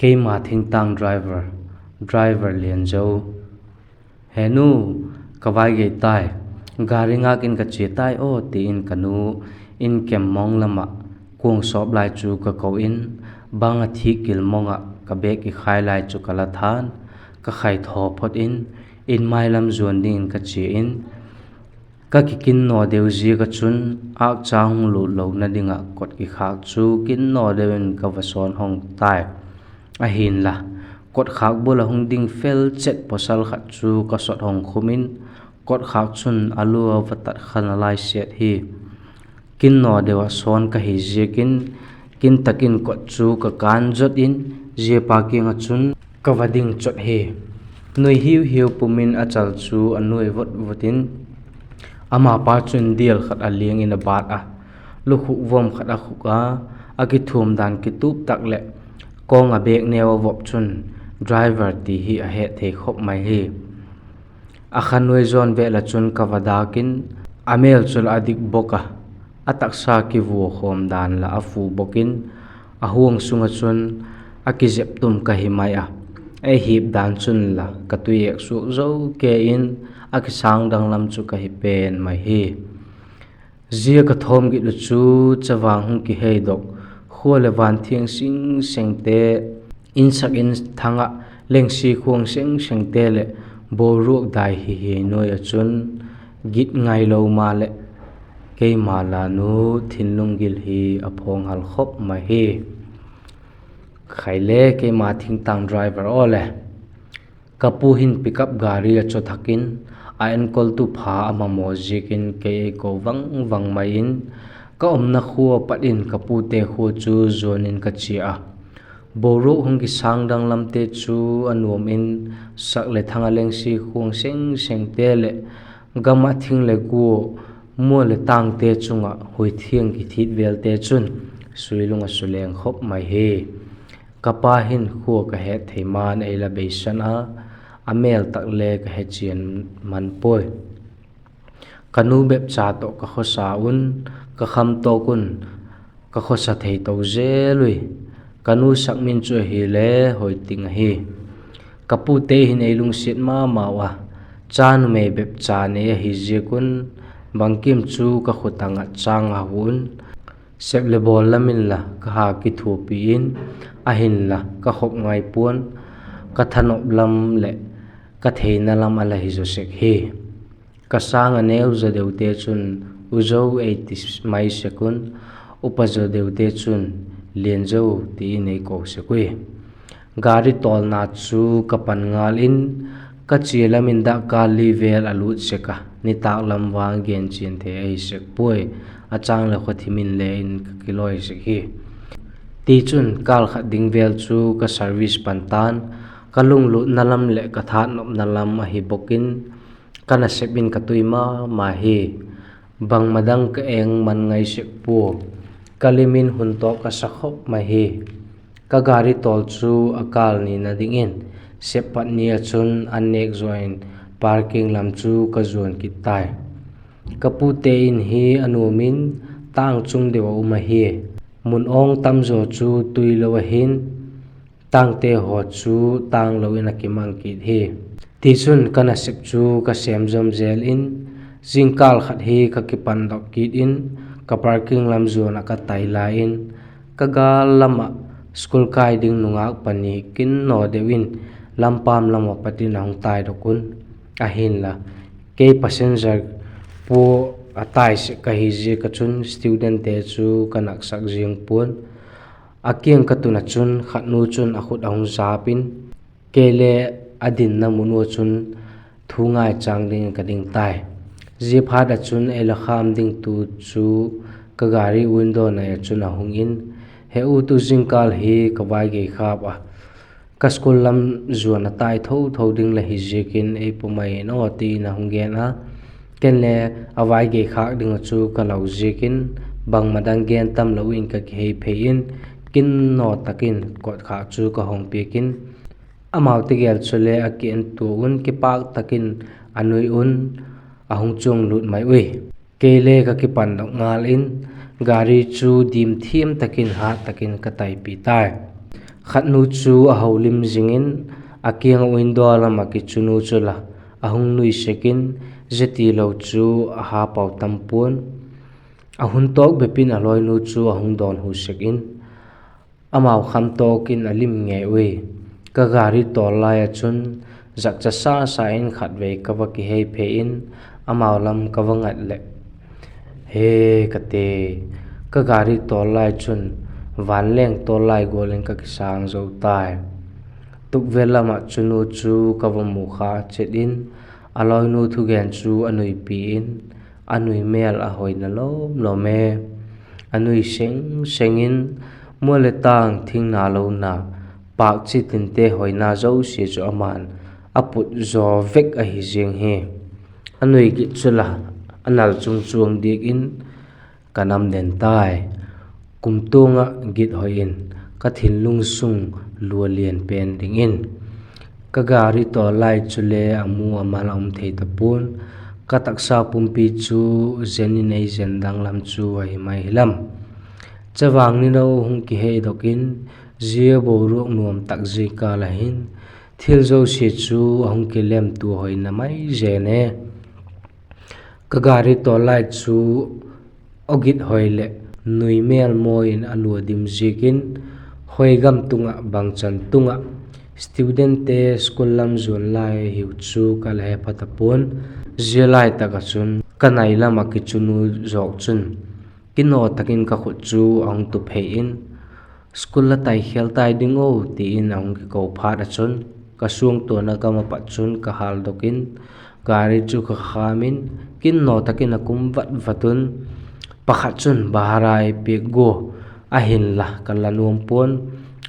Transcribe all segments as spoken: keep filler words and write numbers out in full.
Keima thingtâng driver, driver Lianzo. He nu, ka vai gei tai, gari ngâk in ka chia tai aw, ti in ka nu in kem mong lam ah kuang sawp lai chu ka ko in, bang a thik kil mong ah ka bêk kikhai lai chu ka la than, ka khai thaw phot in, in mai lam zuan dingin ka chia in, ka kikin naw deu ziak ah chun, âkcha hung lût lona ding ah kot kikhâk chu kin naw deu in ka va sawn hong tai. Ahinla, kotkhâk bul ah hung ding fel chet pawsal khat chu ka sot hong khum in, kotkhâk chun a lu a va tat kha nalai set hi. Kin naw deu ah sawn ka hi ziakin, kin tak in kot chu ka kân zot in, ziapa kiang ah chun ka va ding chot hi. Nui hiu hiu pum in a chal chu a nuai vot vot in, ama pa chun dial khat a liang in a bât a, lukhuk vom khat a khuk a, a kithuam dan kitup tak leh, kawng a bêk neu a vop chun, driver ti hi a het thei khop mai hi. A kha nuai zawn vêl ah chun ka va dâk in, a mêl chu la a dik bawk a, a taksa kivua khawm dan la a fu bawk in, a huang sung ah chun a kizep tum ka hi mai a, ei hip dan chun la ka tui êk suak zo ke in, a kisâng dang lam chu ka hi pen mai hi. Zia ka thawm git uh chu chavang hung kiheidok, khua leh van thiang sing sengte, insak in thang ah lengsi khuang seng sengte leh boruak dai hi hi nuai ah chun, git ngailo maleh, keima la nu thinlung gil hi a phawng hal khop mai hi. Khai le keima thingtâng driver aw le. Ka pu hin pickup gari a chaw thak in, a enkoltu pha a mamaw ziakin kei ei ko vang vang mai in, ka umna khua pat in ka pute khua chu zuan in ka chia a. Boruak hung kisâng dang lamte chu a nuam in, sak leh thang a lengsi khuang seng sengte leh gam ah thing leh gua, mual leh tângte chung ah hui thiang kithit vêlte chun suilung a suleng khop mai hi. Ka pa hin khua ka het thei man ei la beisan a, a mêl tak le ka he chian man puai. Ka nu bepcha tawh ka khawsa un, ka kham tawk un, ka khawsa thei to zel ui. Ka nu sak min chu ahile Hoiting ahi. Ka pute hin ei lungsiat ma mau a, cha numei bepcha nei ahi ziak un, bangkim chu ka khut ang ah châng a hu un, sep leh bawl lam inla ka ha kithuapi in, ahinla ka khop ngai pua'n, ka thanop lam leh ka theina lam a la hi zaw sek hi. Ka sâng a neu zaw deute chun U Zo ei ti mai sek un, upa zaw deute chun Lianzo ti in ei ko sek ui. Gari tawlna chu ka pan ngal in, ka chia lam in dakkal li vêl a lût sek a, nitâk lam vang gen chian thei ahi sek puai, a châng leh khawthim in le in ka kiloi sek hi. Tichun kâl khat ding vêl chu ka service pan ta'n, ka lunglutna lam leh ka thanopna lam ahi bawk in, ka nasep in ka tui ma ma hi. Bangma dang ka eng man ngai sek pua, ka lim in hun tawk ka sa khop mai hi. Ka gari tawl chu a kâl nina dingin sep pat ni ah chun an nêk zaw in parking lam chu ka zuan kit tai. Ka pute in hi a nuam in tâng chung deu a um ahi. Mun awng tam zaw chu tui lo ahi'n, tângte haw chu tâng lo in a kimang kit hi. Tichun ka nasep chu ka sêm zom zel in, zingkâl khat hi ka kipandok kit in, ka parking lam zuan ah ka tai lai in, ka gâl lam ah school kai ding nungak pani kin naw deu in lampam lam ah pat in a hung taidok un. Ahinla, kei passenger pua a tai sek ka hi ziak ah chun studentte chu ka naksak ziang pua'n. A kiang ka tun ah chun khatnu chun a khut a hung zap in, kei le a dinna mun ua chun thu ngaichâng dingin ka ding tai. Ziaphat ah chun ei la khâm dingtu chu ka gari window nai ah chun a hung in, He u, tu zingkâl hi ka vai gei khâp a, ka school lam zuan a tai tho tho ding la hi ziakin ei pum mai in aw, ti in a hung gen a. Ken le a vai gei khâk ding ah chu ka lo ziakin bangma dang gen tam lo in ka kihei phei in, kin naw tak in kotkhâk chu ka hong piak in, amau tegel chule a ki en tua un kipâk tak in a nui un a hung chuang lût mai ui. Kei le ka kipandok ngal in gari chu dim thiam tak in hat tak in ka taipi tai. Khatnu chu a holim zing in, a kiang ah window lam ah kichunu chu la a hung nui sek in, zia tilo chu a ha pau tam pua'n. A hun tawk bep in a lawinu chu a hung dawnhu sek in, amau kham tawk in a lim ngei ui. Ka gari tawl lai ah chun zakcha sa sa in khatvei ka va kihei phei in, amau lam ka va ngat leh, he, ka ti, ka gari tawl lai chun vanleng tawl lai gual in ka kisâng zo tai. Tukvêl lam ah chunu chu ka va mu kha chet in, a lawinu thugen chu a nuipi in, a nui mêl a hoina lawm lawm e. A nui seng seng in, mual le tâng, thingna lona, pâk chi tinte hoina zosia chu ama'n a put zaw vek ahi ziang hi. A nui git chu la a nal chung chuang diak in ka nam den tai. Kumtuang ah git hoi in ka thinlung sung lua lian pen dingin, ka gari tawl lai chule a mu a mal a um thei ta pua'n. Ka taksa pumpi chu zen in ei zen danglam chu ahi mai hilam. Chavang nino hung kiheidok in, zia boruak nuam tak zia kâl ah hin thil zosia chu a hung kilemtua hoina mai zen e. Ka gari tawl lai chu aw git hoi leh nui mêl mawi in a lua dim ziak in, hoi gam tung ah bangchan tung ah studentte school lam zuan lai hiu chu ka la he pha ta pua'n. Zia lai tak ah chun ka nai lam ah kichunu zawk chun, kinaw tak in ka khut chu a hung tup hei in, school la tai khel tai ding aw, ti in a hung kiko phat ah chun, ka suangtuana gam ah pat chun ka hâldok in, gari chu ka khâm in, kinaw tak in a kum vat vat un, pakhat chun bahara ei piak gua, ahinla ka la nuam pua'n,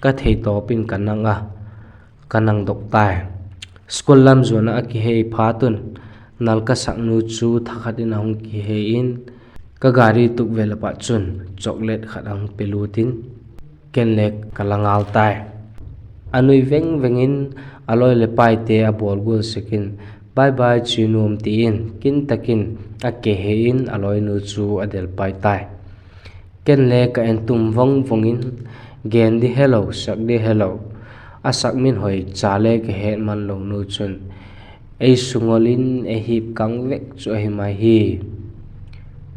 ka theitawp in ka nang a, ka nangdok tai. School lam zuan ah a kihei phat un, nal ka saknu chu thakhat in a hung kihei in, ka gari tukvêl ah pat chun chocolate khat a hung pe lut in, ken le ka la ngal tai. A nui veng veng in, a lawi leh paite a bawl gual sek in, bye bye chi nuam, ti in kin tak in a kihei in a lawinu chu a del pai tai. Ken le ka en tum vang vang in, gen di helo, sak di helo, a sak min hoi cha le ka het man lo nu chun, ei sungol in ei hip kang vek chu ahi mai hi.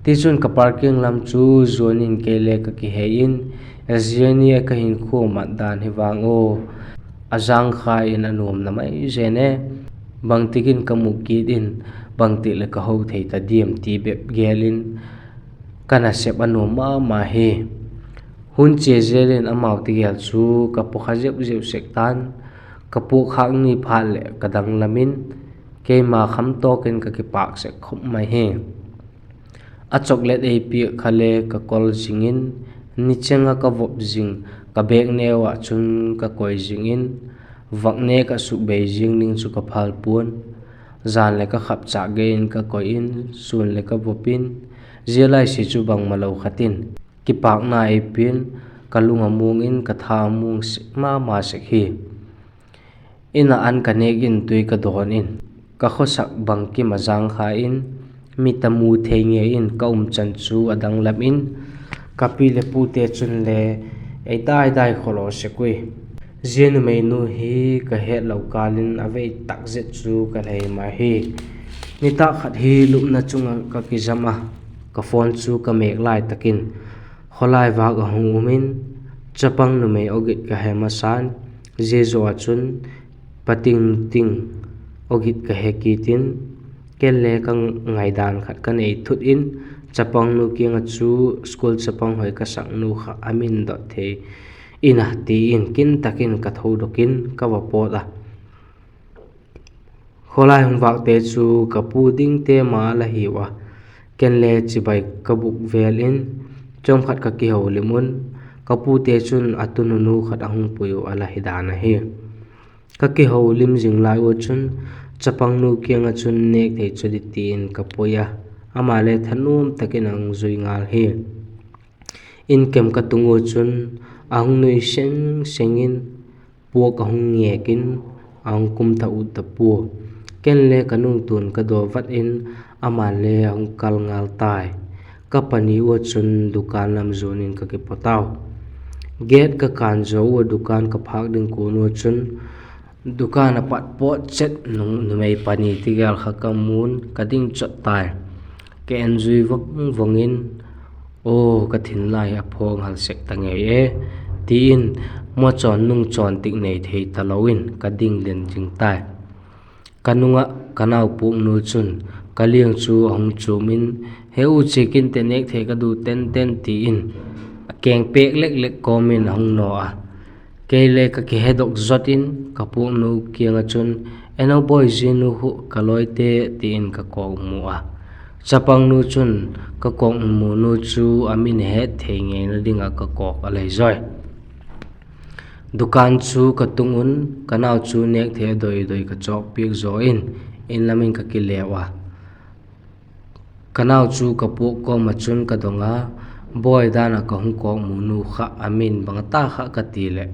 Tichun ka parking lam chu zuan in kei le ka kihei in, zia ni a ka hinkhua mat dan hi vang aw, a jangkha in a nuamna mai zen e. Bangtik in ka mu kit in, bangtik leh ka ho thei ta diam ti bep gel in, ka nasep a nuam ma ma hi. Hun chia zel in amau ti gel chu ka pawkha zeu zeu sek ta'n, ka puakkhâk ni phat leh ka danglam in, keima khamtawk in ka kipâk sek khop mai hi. A chocolate ei piak kha le ka kol zing in, nicheng ah ka vop zing, ka bêk neu ah chun ka koi zing in, vak nêk ah sukbei ziang ding chu ka phal pua'n. Jan leh ka khapchâk gei in ka koi in, sûn leh ka vop in, zia laisia chu bangmalo khat in kipâkna ei pia'n, ka lung a muang in ka tha a muang sek ma ma sek hi. In ah an ka nêk in tui ka dawn in, ka khawsak bangkim a jangkha in, mit a mu thei ngei in ka umchan chu a danglam in, ka pi leh pute chun le ei dai dai khawlaw sek ui. Zia numeinu hi ka hetlo kâl in a vei tak zet chu ka la hi mai hi. Nitâk khat hi lupna chung ah ka kizam a, ka phone chu ka mêk lai tak in, khawlai vâk a hung um in, chapang numei aw git ka he masa'n, zia zaw ah chun pating ting aw git ka he kit in, ken le ka ngaidan khat ka nei thut in, chapangnu kiang ah chu, school chapang hoi ka saknu kha a min dot thei in a, ti in kin tak in ka thodok in ka va pawt a. Khawlai hung vâkte chu ka pu dingte ma la hiu a, ken le chibai ka bûk vêl in, chawmkhat ka kiholim un, ka pute chun a tununu khat a hung pui uh a la hi dan ahi. Ka kiholim zing lai ua chun, chapangnu kiang ah chun nêk thei chu di ti in ka pui a, ama le thanuam tak in a hung zui ngal hi. In kem ka tung ua chun, a hung nui seng seng in, puak a hung ngêk in, a hung kum tha ut ta pua. Ken le ka nungtu'n ka daw vat in, ama le a hung kal ngal tai. Ka pani ua chun dukan lam zuan in ka kipaw tau. Gate ka kân zaw ua dukan ka phâk ding kuan ua chun, dukan ah pat pawt chet numei pani ti gel kha ka mu'n ka ding chot tai. Ka en zui vang vang in, Aw, ka thin lai a phawng hal sek ta ngei e, ti in, machawn nungchawn tik nei thei talo in ka ding len zing tai. Ka nung ah ka nau puaknu chun ka liang chu a hung chuam in, He u, chia kin te, nêk thei ka du ten ten, ti in, a keng pêk lek lek kawm in a hung naw a. Kei le ka kihedok zot in ka puaknu kiang ah chun, En aw bawi, zia nu khu ka lawite, ti in ka kawkmu a. Chapangnu chun ka kawkmunu chu a min het thei ngeina ding ah ka kawk a lei zawi. Dukan chu ka tung un, ka nau chu nêk thei a doi doi ka chawkpiak zaw in, in lam in ka kileu a. Ka nau chu ka puak kawm ah chun ka dong a, Bawi, dan ah ka hung kawkmunu kha a min bang a ta kha? ka ti leh,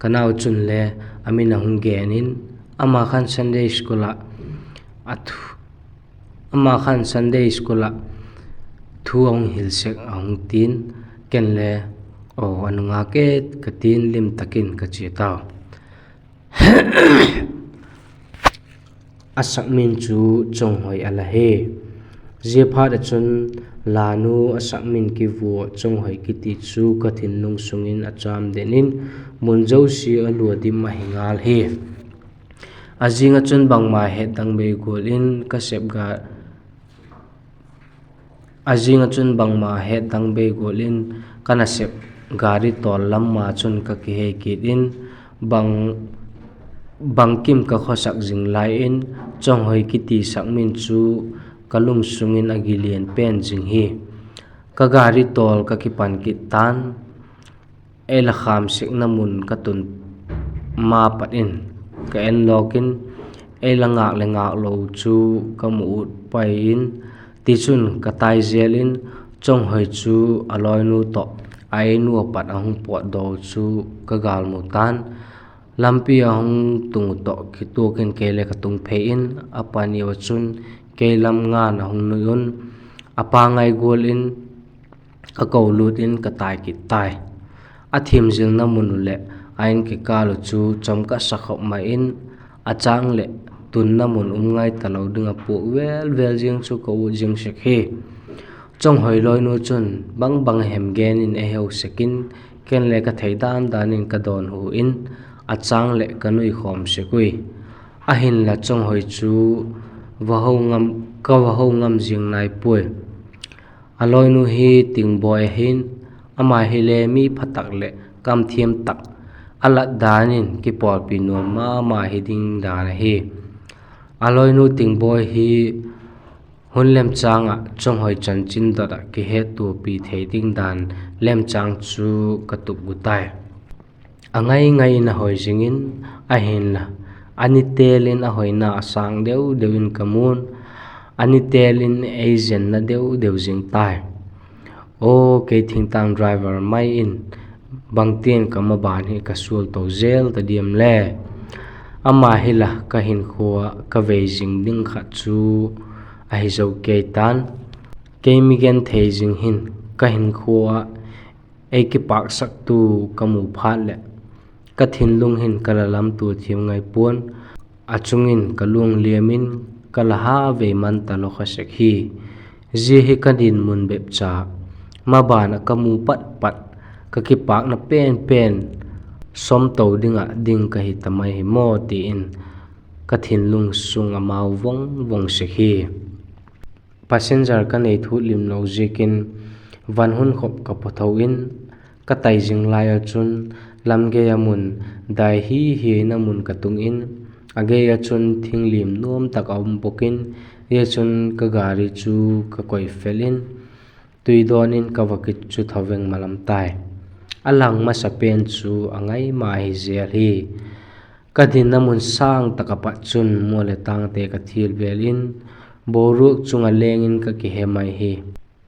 ka nau chun le a min a hung gen in, ama khan Sunday school ah a thu, ama khan Sunday school ah thu a hung hil sek a hung ti'n, ken le, Aw, a nungak e, ka ti'n lim tak in ka chia tau. A sak min chu Chawnghoi a la hi. Ziaphat ah chun, Lanu a sak min kivua Chawnghoi kiti chu ka thinlung sung in a châm den in, mun zosia a lua dim ahi ngal hi. A zing ah chun bangma het dang bei gual in ka sep ga A zing ah chun bangma het dang bei gual in ka nasep gari tawl lam ma chun ka kihei kit in, bang, bangkim ka khawsak zing lai in, Chawnghoi kiti sak min chu ka lungsung in a gilian pen zing hi. Ka gari tawl ka kipan kit ta'n, ei la khâm sekna mun ka tun ma pat in ka en lawk in, ei la ngâk leh ngâk lo chu ka mu ut pai in, tichun ka tai zel in, Chawnghoi chu a lawinu tawh a einu a pat a hung pawtdaw chu ka gâlmu ta'n. Lampi a hung tung uh tawh kituak in kei le ka tung phei in, a pani ua chun kei lam ngan a hung nui un, a pangai gual in ka kolût in ka tai kit tai. A thim zilna mun uh leh a in kikâl uh chu chawm ka sa khop mai in, a châng leh tunna mun um ngai talo ding ah puak vel vel ziang chu ka ut ziang sek hi. Chawnghoi lawinu chun bang bang a hem gen in ei heu sek in, ken le ka thei dan dan in ka dawnhu in, a châng leh ka nui khawm sek ui. Ahinla Chawnghoi chu ka va ho ngam ziang nai puai. A lawinu hi Tingbawi ahi'n, ama hile mi pha tak leh kam thiam tak, a lat dan in kipawlpi nuam ma ma hi ding dan ahi. A lawinu Tingbawi hi hun lemchâng ah Chawnghoi chanchin dot ah kihettuapi thei ding dan lemchâng chu ka tup gu tai. A ngai ngai in a hoi zing in, ahinla a ni têl in a hoina a sâng deu deu in ka mu'n, a ni têl in ei zenna deu deu zing tai. Aw, kei thingtâng driver mai in bangti'n ka maban hi ka sual to zel ta diam le? Ama hi la ka hinkhua ah ka vei zing ding khat chu ahi zo kei ta'n. Kei mi genthei zing hin ka hinkhua ah ei kipâksaktu ka mu phat leh ka thinlung hin ka la lamtua thiam ngai pua'n, a chung in ka luang liam in ka la ha vei man talo kha sek hi. Zia hi ka dinmun bep cha, maban ah ka mu pat pat ka kipâkna pen pen sawm to ding ah ding ka hi ta mai hi maw, ti in ka thinlung sung a mau vang vang sek hi. Passenger ka nei thut limlo ziakin van hun khop ka pawtho in, ka tai zing lai ah chun lam gei ah mun dai hi hiaina mun ka tung in, a gei ah chun thing lim nuam tak a um bawk in, zia chun ka gari chu ka koi fel in, tuidawn in ka va kichu tho veng malam tai. A lang masa pen chu a ngai ma hi zel hi. Ka dinna mun sâng tak ah pat chun mual leh tângte ka thial vêl in, boruak chung ah leng in ka kihe mai hi.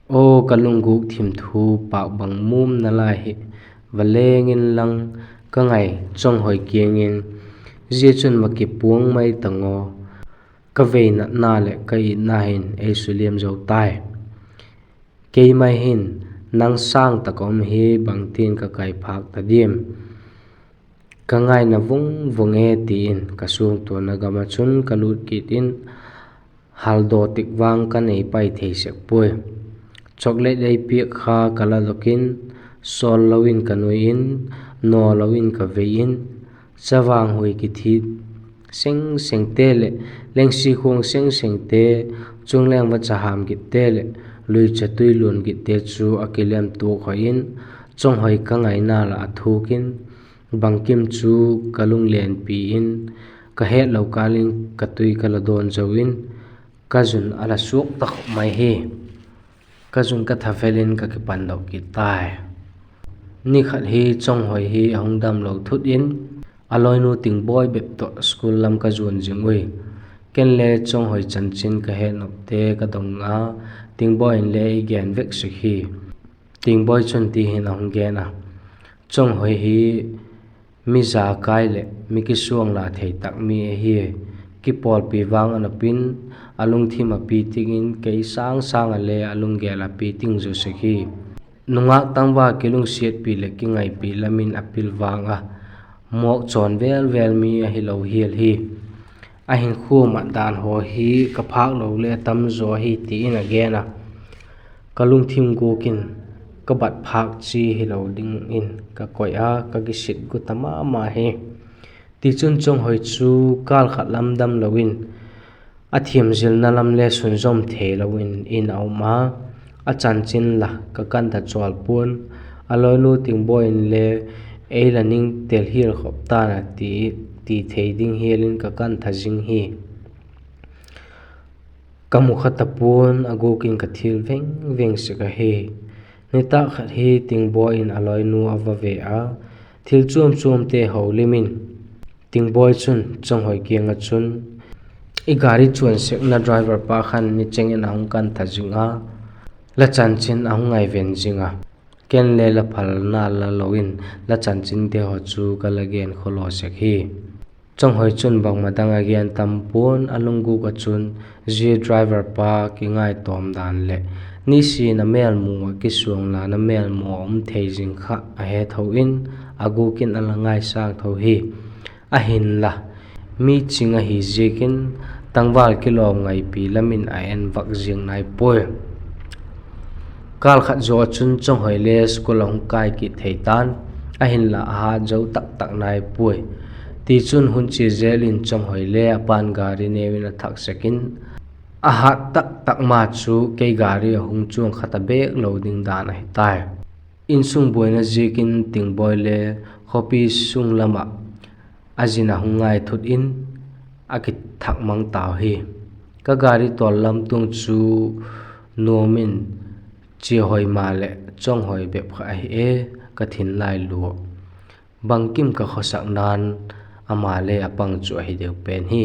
Aw, ka lunggûk thim thu pâk bang mumna lai hi, va leng inlang ka ngai Chawnghoi kiang in, zia chun va kipuang mai ta ngaw. Ka veinatna leh ka itna hin ei suliam zo tai. Keima hin Nang sâng tak a um hi bangtin ka kai phâk ta diam? Ka ngaina vung vung e, ti in ka suangtuana gam ah chun ka lût kit in, haldaw tik vang ka nei pai thei sek puai. Chocolate ei piak kha ka ladok in, sawl lo in ka nui in, naw lo in ka vei in, chavang hui kithit seng sengte leh lengsi khuang seng sengte, chuangleng vacha ham gitte leh luicha tui luan gitte chu a kilem tuak hoi in, Chawnghoi ka ngaina lah a thuk in, bangkim chu ka lunglenpi in, ka hetlo kâl in ka tui ka la dawn zo in, ka zun a la suak ta khop mai hi. Ka zun ka thavel in ka kipandok kit tai. Ni khat hi Chawnghoi hi a hung damlo thut in, a lawinu Tingbawi bep tawh school lam ka zuan zing ui. Ken le Chawnghoi chanchin ka hetnopte ka dong a, Tingbawi inle ei gen vek sek hi. Tingbawi chun ti hin a hung gen a: Chawnghoi hi mi zakai leh mi kisuang la thei tak mi ahi. Kipawlpi vang a nop in, a lungthim a pi ting in, kei sâng sâng a le a lunggel a pi ting zaw sek hi. Nungâk tangval kilungsiatpi leh kingaipi lam in a pil vang a, mawk chawn vel vel mi ahilo hial hi. A hinkhua mat dan haw hi ka phâk lo le a tam zaw ahi, ti in a gen a. Ka lungthim gûk in, ka bat phâk chi hilo dingin ka koi a, ka kisit gu ta ma ma hi. Tichun Chawnghoi chu kâl khat lam damlo in, a thiamzilna lam le sunzawm theilo in in a um a, a chanchin la ka kantha chawl pua'n, a lawinu Tingbawi inle ei la ning tel hial khop ta'n a, ti thei ding hial in ka kantha zing hi. Ka mu kha ta pua'n, a gûk in ka thil veng veng sek ahi. Nitâk khat hi Tingbawi in a lawinu a va ve a, thil chuam chuamte holim in, Tingbawi chun Chawnghoi kiang ah chun, I gari chuan sekna driver pa khan ni cheng in a hung kantha zing a, la chanchin a hung ngaiven zing a. Ken le la phalna la lo in, la chanchinte haw chu ka la gen khawlaw sek hi. Chawnghoi chun bangma dang a gen tam pua'n, a lunggûk ah chun zia driver pa kingaitawm dan leh nisin a mêl mu ah kisuang lana mêl mu a um thei zing kha a he tho in, a gûk in a la ngaisâng tho hi. Ahinla, mi ching ahi ziakin, tangval kilawm ngaipi lam in a en vak ziang nai puai. Kâl khat zaw ah chun Chawnghoi le school a hung kai kit thei ta'n, ahinla a hat zo tak tak nai puai. Tichun, hun chia zel in Chawnghoi le a pa'n gari neu in a thak sek in, a hat tak tak ma chu kei gari a hung chuang kha ta bêk lo ding dan ahi tai. Insung buaina ziakin Tingbawi le khawpi sung lam ah a zin a hung ngai thut in, a kithak mang tau hi. Ka gari tawl lam tuang chu nuam in chia hoi maleh Chawnghoi bep kha ahi e, ka thinlai lua. Bangkim ka khawsakna'n ama le a pang chu ahi deu pen hi.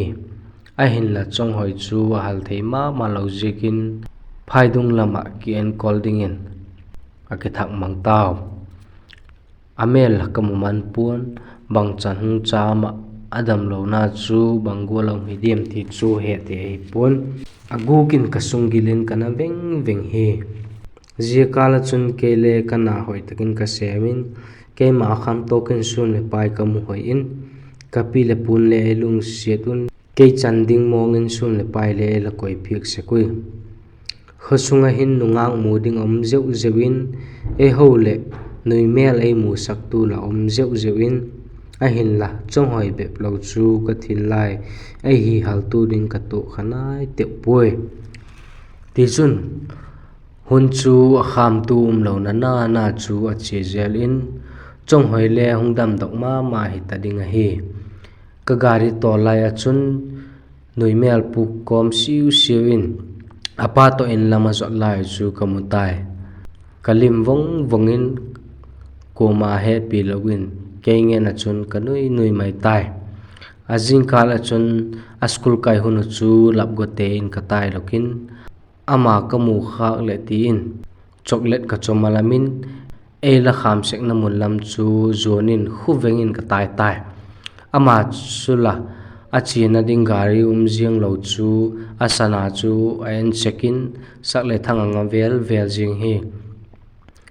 Ahinla Chawnghoi chu a hal thei ma ma lo ziakin, phaidung lam ah kienkol dingin a kithak mang tau. A mêl ka mu man pua'n, bangchan hung cham ah, a damlona chu bang gual a um hi diam ti chu he thei ahi pua'n. A gûk in ka sunggil in ka na veng veng hi. Zia kâl ah chun kei le ka na hoi tak in ka sêm in, keima kham tawk in sûn leh pai ka mu hoi in, ka pi leh pu'n le ei lungsiat un, kei chan ding mawng in sûn leh pai le ei la koi piak sek ui. Khaw sung ah hin nungâk mu ding a um zeu zeu in, ei ho leh nui mêl ei musaktu la um zeu zeu in, ahinla Chawnghoi bep lo chu ka thinlai ei hi haltu ding ka tuak kha nai tep puai. Tichun, hun chu a khamtu umlona na na chu a chia zel in, Chawnghoi le hung damdok ma ma hi ta ding ahi. Ka gari tawl lai ah chun nui mêl puk kawm siu siau in, a pa tawh in lam a zot lai chu ka mu tai. Ka lim vang vang in, kuama hetpi lo in, kei ngen ah chun ka nui nui mai tai. A zingkâl ah chun a school kai hun uh chu lapgawte in ka taidok in, ama ka mu khâk leh ti in, chocolate ka chawm a lam in, ei la kham sekna mun lam chu zuan in khu veng in ka tai tai. Ama chu la, a chiana ding gari um ziang lo chu, a sana chu a en sek in, sak leh thang a nga vel vel ziang hi.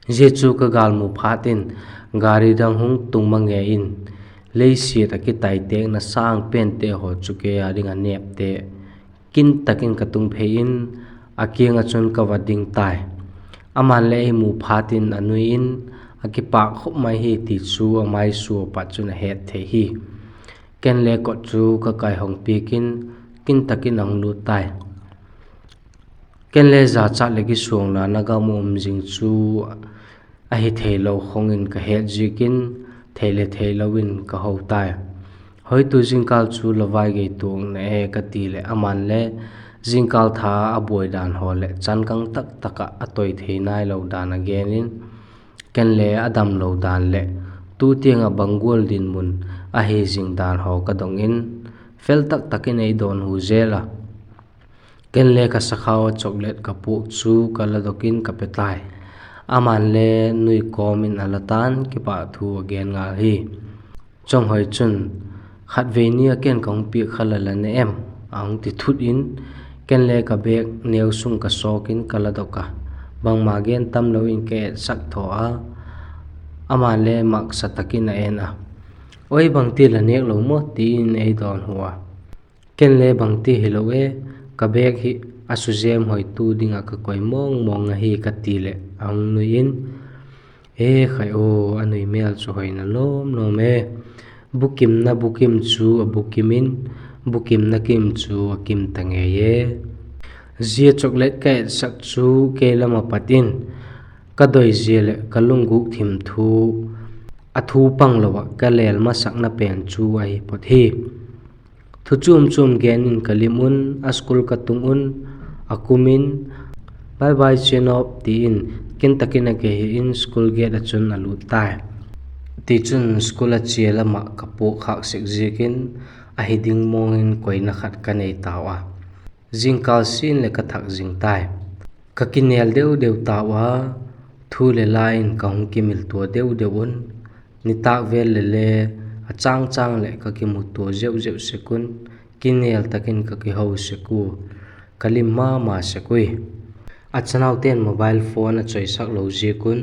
Zia chu ka gâl mu phat in, gari dang hung tung ma ngei in, leisiat ah kitaitêkna sâng pente haw chu kei â ding a nêpte kin tak in ka tung phei in, a kiang ah chun ka va ding tai. Ama'n le ei mu phat in a nui in, a kipâk khop mai hi ti chu a maisua pat chun a het thei hi. Ken le kot chu ka kaihong piak in, kin tak in a hung lût tai. Ken le jachat leh kisuangna na gam um zing chu ahi theilo khawng in ka het ziakin, thei le theilo in ka ho tai. Hoitu, zingkâl chu la vai gei tuakna e, ka ti leh ama'n le, zingkâl tha a buai dan haw leh changkâng tak tak ah a toi thei nailo dan a gen in, ken le a damlo dan leh tu tiang ah bang gual dinmun ahi zing dan haw ka dong in, fel tak tak in ei dawnhu zel a. Ken le ka sakhau ah chocolate ka puak chu ka ladok in ka pe tai. Ama'n le nui kawm in a la ta'n, kipahthu a gen ngal hi. Chawnghoi chun, khatvei ni a ken ka hung piak kha la la ne em? a hung ti thut in, ken le ka bag neu sung ka sawk in ka ladok a, bangma gen tamlo in ka etsak thaw a. Ama'n le maksa tak in a en a, Oi, bangti la nêk lo maw? ti in ei dawnhu a. Ken le, Bangti hilo e, ka bag hi a suzem hoitu ding ah ka koi mawng mawng ahi, ka ti leh a hung nui in, E khai aw, a nui mêl chu hoina lawm lawm e. Bukimna bukim chu a bukim in, bukimna kim chu a kim ta ngei e. Zia chocolate ka etsak chu kei lam ah pat in ka doi zia leh ka lunggûk thim thu, a thu panglo ah ka lêl masakna pen chu ahi phot hi. Thu chuam chuam gen in ka lim un, a school ka tung un, a kum in, Bye bye, Chenop, ti in, kin tak in a kihei in school gate ah chun a lût tai. Tichun school a chia lam ah ka puak khâk sek ziakin, ahi ding mawng in koina khat ka nei tau a. Zingkâl sin leh ka thak zing tai. Ka kinêl deu deu tau a, thu leh la in ka hung kimiltua deu deu un, nitâk vêl le le a châng châng leh ka kimutua zeu zeu sek un, kinêl tak in ka kiho sek ua, ka lim ma ma sek ui. A chanaute'n mobile phone a chawisak lo ziak un,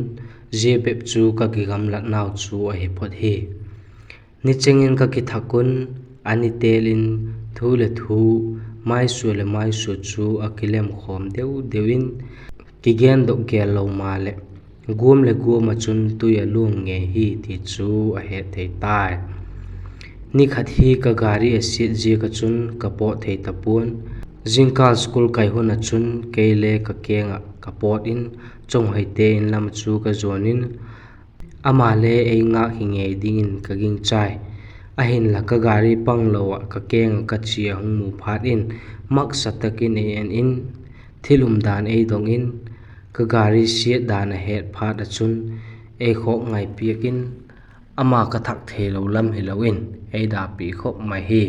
zia bep chu ka kigamlatnau chu ahi phot hi. Nicheng in ka kithak un, a ni têl in thu leh thu, maisua leh maisua chu a kilemkhawm deu deu in, kigendok gel lo maleh, guam leh guam ah chun tui a luang ngei hi ti chu a het thei tai. Ni khat hi ka gari a siat ziak ah chun ka pawt thei ta pua'n, zingkâl school kai hun ah chun kei le ka keng ah ka pawt in, Chawnghoite in lam ah chu ka zuan in, ama le ei ngâk hi ngei dingin ka gingchai. Ahinla ka gari panglo ah ka keng ah ka chia hung mu phat in, maksa tak in ei en in, thil umdan ei dong in, ka gari siat dan a het phat ah chun, ei khawk ngai piak in, ama ka thak theilo lam hilo in ei dapi khop mai hi.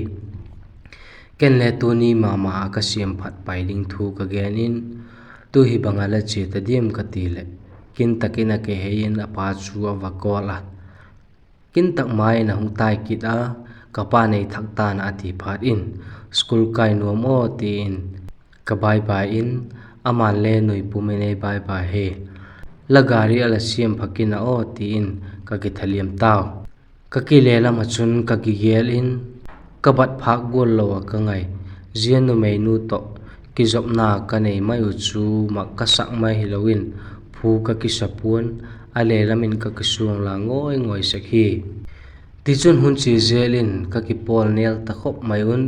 Ken le tuni ma ma ah ka siam phat pai ding thu ka gen in, Tu hi bang ah la chia ta diam? ka ti leh, kin tak in a kihei in a pa chu a va call a. Kin tak ma in a hung tai kit a, Ka pa'n ei thak ta'n a, a ti phat in, School kai nuam aw, ti in ka bye bye in, ama'n le nui pum in ei bye bye hi. La gari a la siam pha kin a aw, ti in ka kithaliam tau. Ka kile lam ah chun ka kigel in, ka bat phâk gual lo ah ka ngai. Zia numeinu tawh kizopna ka nei mai uh chu mak ka sak mai hilo in, phu ka kisa pua'n, a le lam in ka kisuang la ngawi ngawi sek hi. Tichun hun chia zel in ka kipawl nêl ta khop mai un,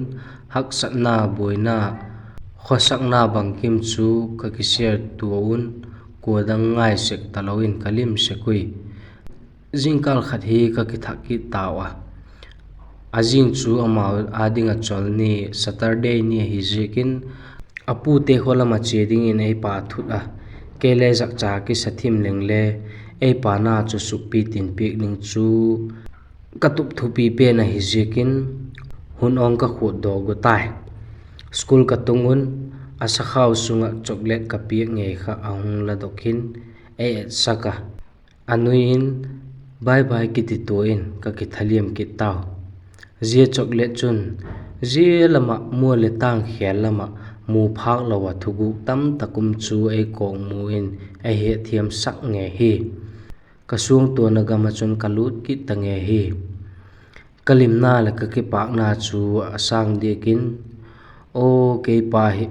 haksatna, buaina, khawsakna bangkim chu ka kishare tua un, kua dang ngai sek talo in ka lim sek ui. Zingkâl khat hi ka kithak kit tau a, a zing chu amau â ding ah chawlni Saturday ni ahi ziakin, a pute khaw lam ah chia dingin ei pa thut a, kei le zakcha kisa thim leng le, ei pa na chu sukpi tin piak ding chu ka tup thupi pen ahi ziakin, hun awng ka khuat daw gu tai. School ka tung un, a sakhau sung ah chocolate ka piak ngei kha a hung la dok in, ei etsak a, a nui in, Bye bye, kiti tua in ka kithaliam kit tau. Zia chocolate chun, zia lam ah mual le tâng khêl lam ah mu phâk lo ah thuguk tamtak um chu ei kawkmu in ei hetthiamsak ngei hi. Ka suangtuana gam ah chun ka lût kit ta ngei hi. Ka limna leh ka kipâkna chu a sâng diak in, aw keipa hi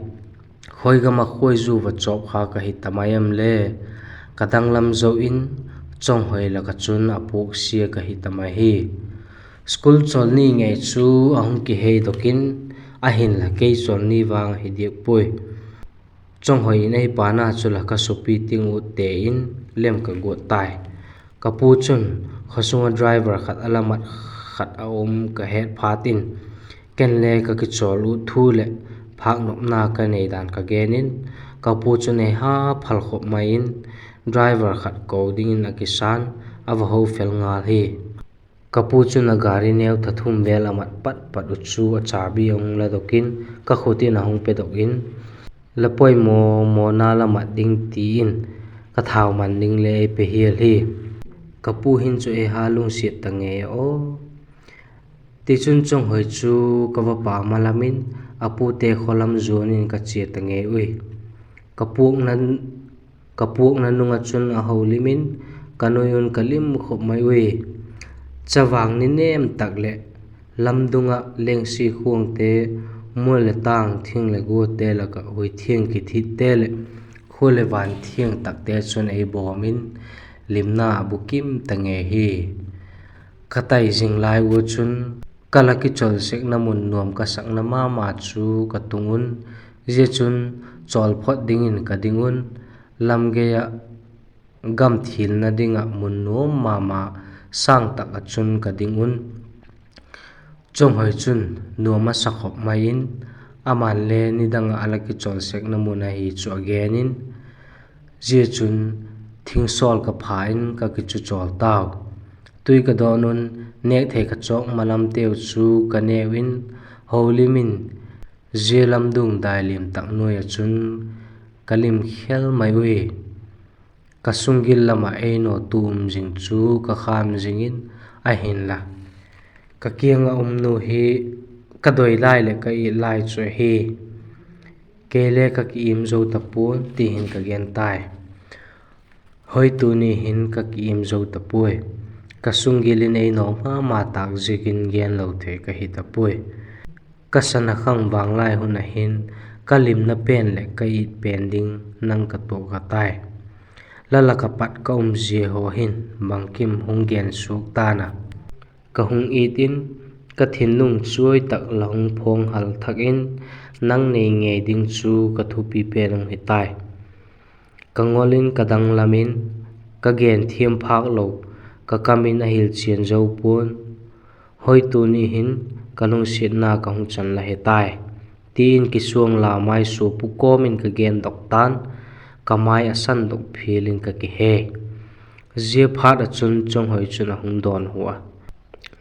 khoi gam ah khuaizu va chawp kha ka hi ta mai em le, ka danglam zo in, Chawnghoi lak ah chun a puaksia ka hi ta mai hi. School chawlni ngei chu a hung kiheidok in, ahinla kei chawlni vang hi diak puai. Chawnghoi in ei pana chu la ka supi ting utte in lem ka guat tai. Ka pu chun khawsung ah driver khat a la mat khat a um ka het phat in, ken le ka kichawl ut thu leh phâknopna ka nei dan ka gen in, ka pu chun ei ha phal khop mai in, driver khat ko dingin a kisa'n, a va ho fel ngal hi. Ka pu chun a gari neu tha thum vel a mat pat pat uh chu a chabi a hung ladok in, ka khut in a hung pedok in, La poimaw mawna la mat ding, ti in ka thau man ding le ei pe hial hi. Ka pu hin chu ei ha lungsiat ta ngei a aw. Tichun Chawnghoi chu ka va pâk ma lam in, a pute khaw lam zuan in ka chia ta ngei ui. Ka puakna nung ah chun a holim in, ka nui un ka lim khop mai ui. Chavang ni nêm tak leh lamdung ah lengsi khuangte, mual leh tâng, thing leh guate lak ah hui thiang kithitte leh khua leh van thiang takte chun ei bawm in, limna a bukim ta ngei hi. Ka tai zing lai ua chun, ka la kichawl sekna mun nuam ka sakna ma ma chu ka tung un, zia chun chawl phot dingin ka ding un, lam gei ah gam thilna ding ah mun nuam ma ma sâng tak ah chun ka ding un. Chawnghoi chun nuam a sa khop mai in, ama'n le nidang ah a la kichawl sekna mun ahi chu a gen in, zia chun thingsawl ka pha in ka kichu chawl tau. Tui ka dawn un, nêk thei ka chawk ma lamteu chu ka neu in, holim in, zia lamdung dai lim tak nuai ah chun ka lim khel mai ui. Ka sunggil lam ah ei naw tu um zing chu ka kham zing in, ahinla, ka kiang ah um nu hi ka doi lai leh ka it lai chu ahi. Kei le ka ki im zo ta pua'n, ti hin ka gen tai. Hoi, tuni hin ka ki im zo ta puai. Ka sunggil in ei naw ma ma tâk ziakin gen lo thei ka hi ta puai. Ka sana khang vang lai hun ah hin, ka limna pen leh ka it pen ding nang ka tuak ka tai. La lak ah pat ka um zia haw hin bangkim hung gen suak ta'n a. Ka hung it in, ka thinlung chuai tak la hung phawng hal thak in, nang nei ngei ding chu ka thupi pen hung hi tai. Ka ngol in ka danglam in, ka gen thiam phâk lo, ka kam in a hil chian zo pua'n. Hoi, tuni hin ka lungsiatna ka hung chan la hi tai, ti in kisuang la mai suapu kawm in ka gendok ta'n, ka mai a sandok phial in ka kihe. Zia phat ah chun Chawnghoi chun a hung dawnhu a,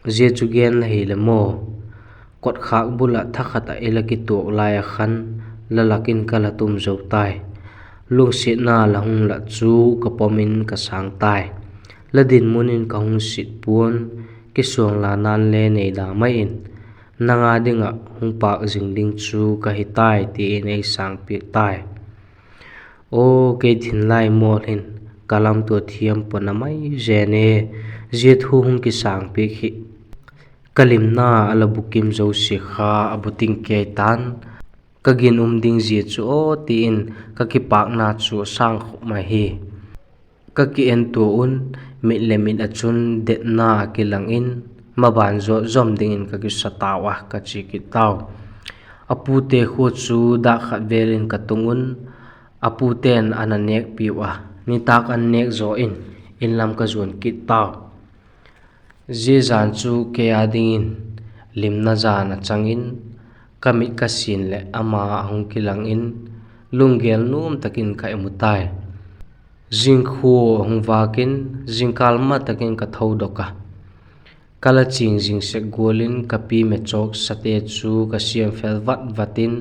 Zia chu gen la hile maw? Kotkhâk bul ah thakhat ah i la kituak lai ah khan la lak in ka la tum zo tai. Lungsiatna la hung lat chu ka pom in ka sâng tai. La dinmun in ka hung sit pua'n, kisuang lana'n le nei da mai in, nang â ding ah hung pâk zing ding chu ka hi tai, ti in ei sângpiak tai. Aw, kei thinlai mawl hin ka lamtua thiam pua na mai zen e, zia thu hung kisângpiak hi. Ka limna a la bukim zosia kha a bukim kei ta'n, ka ginum ding zia chu aw, ti in ka kipâkna chu a sâng khop mai hi. Ka ki entua un, mit leh mit ah chun detna a kilang in, maban zawt zom dingin ka kisa tau a, ka chia kit tau. A pute khua chu dâk khat vêl in ka tung un, a pute'n a na nêkpiu a, nitâk an nêk zaw in, in lam ka zuan kit tau. Zia jan chu kei â dingin limna jan a chang in, ka mit ka sin leh ama a hung kilang in, lunggêl nuam tak in ka imu tai. Zingkhua a hung vâk in, zingkâl ma tak in ka thodok a, ka la ching zing sek gual in ka pi mechawk sate chu ka siam fel vat vat in,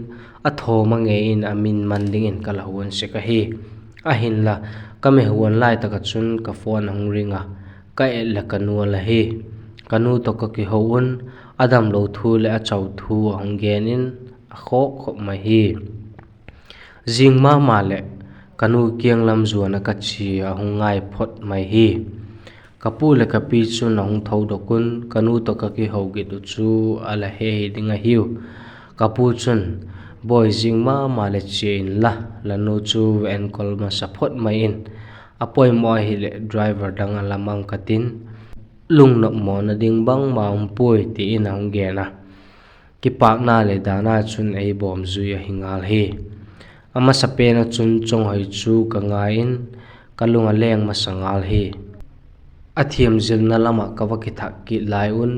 a thawm a ngei in a min man dingin ka la huan sek ahi. Ahinla, ka me huan lai tak ah chun ka phone a hung ring a, ka et leh ka nu a la hi. Ka nu tawh ka kiho un, a damlo thu leh a chau thu a hung gen in, a khawk khop mai hi. Zing ma ma leh ka nu kiang lam zuan ah ka chia a hung ngai phot mai hi. Ka pu leh ka pi chun a hung thodok un ka nu tawh ka kiho git uh chu a la he hi ding ahiu. Ka pu chun, Bawi, zing ma ma leh chia inla, la nu chu va enkol masa phot mai in, a poimaw ahileh driver dang a la mang ka tin, lungnopmawna ding bangma um puai, ti in a hung gen a. Kipâkna leh dana chun ei bawm zui ahi ngal hi. A masapen ah chun Chawnghoi chu ka ngai in, ka lung a leng masa ngal hi. A thiamzilna lam ah ka va kithak kit lai un,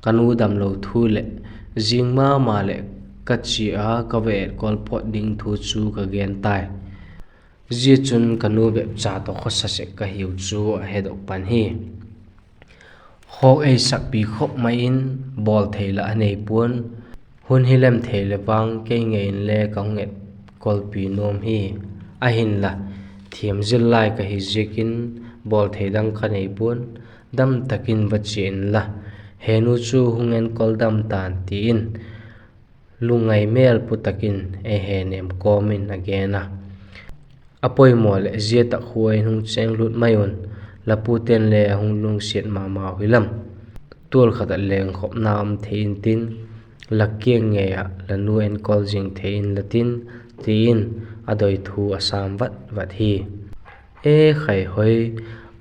ka nu damlo thu leh zing ma ma leh ka chia a ka va etkol phot ding thu chu ka gen tai. Zia chun ka nu bepcha tawh khawsa sek ka hiu chu a hedok pan hi. Khawk ei sakpi khop mai in, bawl thei lah a nei pua'n, hun hi lem thei leh vang kei ngei inle ka hung etkolpi nuam hi. Ahinla, thiamzil lai ka hi ziakin, bawl thei dang ka nei pua'n, dam tak in va chia inla, he nu chu hung enkol dam ta'n, ti in lungngai mêl pu tak in ei he nêm kawm in a gen a. A poimaw leh zia tak khua in hung chênglut mai un, la pute'n le a hung lungsiat ma mau hi lam. Tual khat ah lengkhopna um thei intin, la kiang ngei ah la nu enkol zing thei inla tin, ti in a doi thu a sâm vat vat hi. E Khaihoi,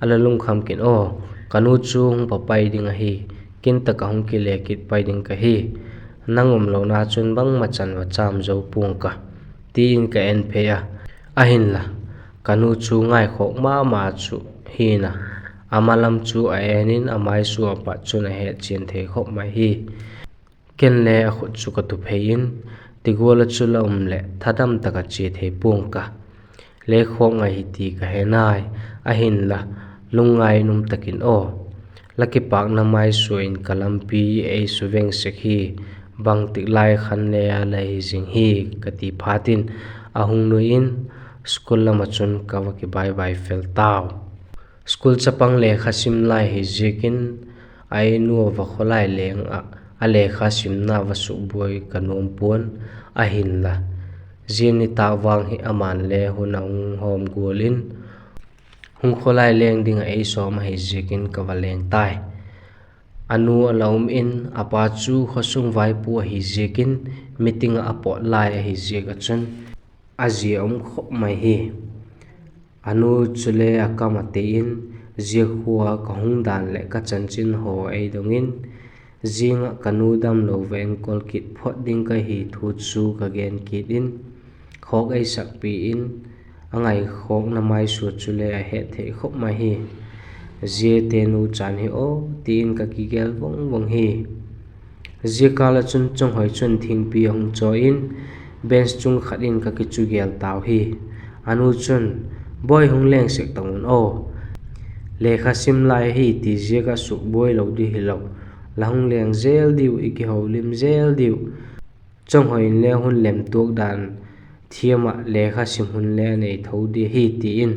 a la lungkham kin aw, ka nu chu hung papai ding ahi, kin tak ah hung kile kit pai ding ka hi. Nang umlona chun bangma chan va châm zo pua'ng ka, ti in ka en phei a. Ahinla, ka nu chu ngaikhawk ma ma chu hi'n a, a ma lam chu a en in a maisua pat chun a hetchian thei khop mai hi. Ken le a khut chu ka tu phei in, ti gual ah chu la um leh thadam tak ah chia thei pua'ng ka. Le khawk ngai hi ti ka he nai, ahinla, lungngai in um tak in aw. La kipâkna maisua in ka lampi ei suveng sek hi, bangtik lai khan le a la hi zing hi, ka ti phat in a hung nui in, school lam ah chun ka va kibaibai fel tau. School chapang lekha sim lai hi ziakin, a inu a va khawlai leng ah a lekha simna va sukbuai ka nuam pua'n, ahinla, zia nitâk vang hi ama'n le hun a hung hawm gual in, hung khawlai leng ding ah ei sawm ahi ziakin ka va leng tai. A nu a la um in, a pa chu khawsung vaipu ahi ziakin, meeting ah a pawt lai ahi ziak ah chun, a zia um khop mai hi. A nu chule a kam a tei in, zia khua ka hung dan leh ka chanchin haw ei dong in, zing ah ka nu damlo va enkol kit phot ding ka hi thu chu ka gen kit in, khawk ei sakpi in, a ngaikhawkna maisua chule a het thei khop mai hi. Ziate nu chan hi aw, ti in ka kigel vang vang hi. Zia kâl ah chun Chawnghoi chun thingpi a hung chaw in, bench chung khat in ka kichu gel tau hi. A nu chun, Bawi, hung leng sek tang un aw. Lekha sim lai ahi ti ziak ah sukbuai lo di hilo, la hung leng zel diu, i kiholim zel diu. Chawnghoi in le hun lem tuak dan thiam ah lekha sim hun le a nei tho di hi, ti in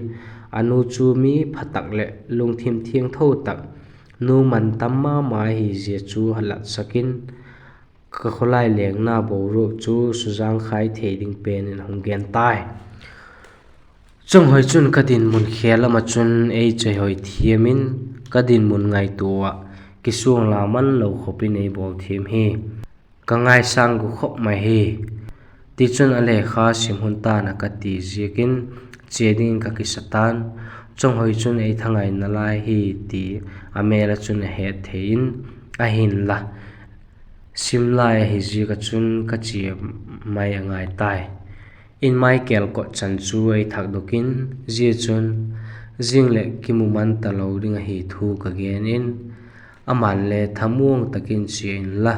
a nu chu mi pha tak leh lungthim thiangtho tak, nu man tam ma ma ahi zia chu a latsak in, ka khawlai lengna boruak chu suzangkhai thei ding pen in a hung gen tai. Chawnghoi chun ka dinmun khêl lam ah chun ei chaihoi thiam in, ka dinmun ngaitua ah kisuang la man lo khop in ei bawl thiam hi. Ka ngaisâng gu khop mai hi. Tichun a lekha sim hun ta'n a ka ti ziakin, chia dingin ka kisa ta'n. Chawnghoi chun ei thangai nalai hi ti a mêl ah chun a het thei in, ahinla, sim lai ahi ziak ah chun ka chia mai a ngai tai. In mai kêl kot chan chu ei thakdok in, zia chun, Zing leh kimu man talo ding ahi, thu ka gen in, ama'n le, Thamuang tak in chia inla,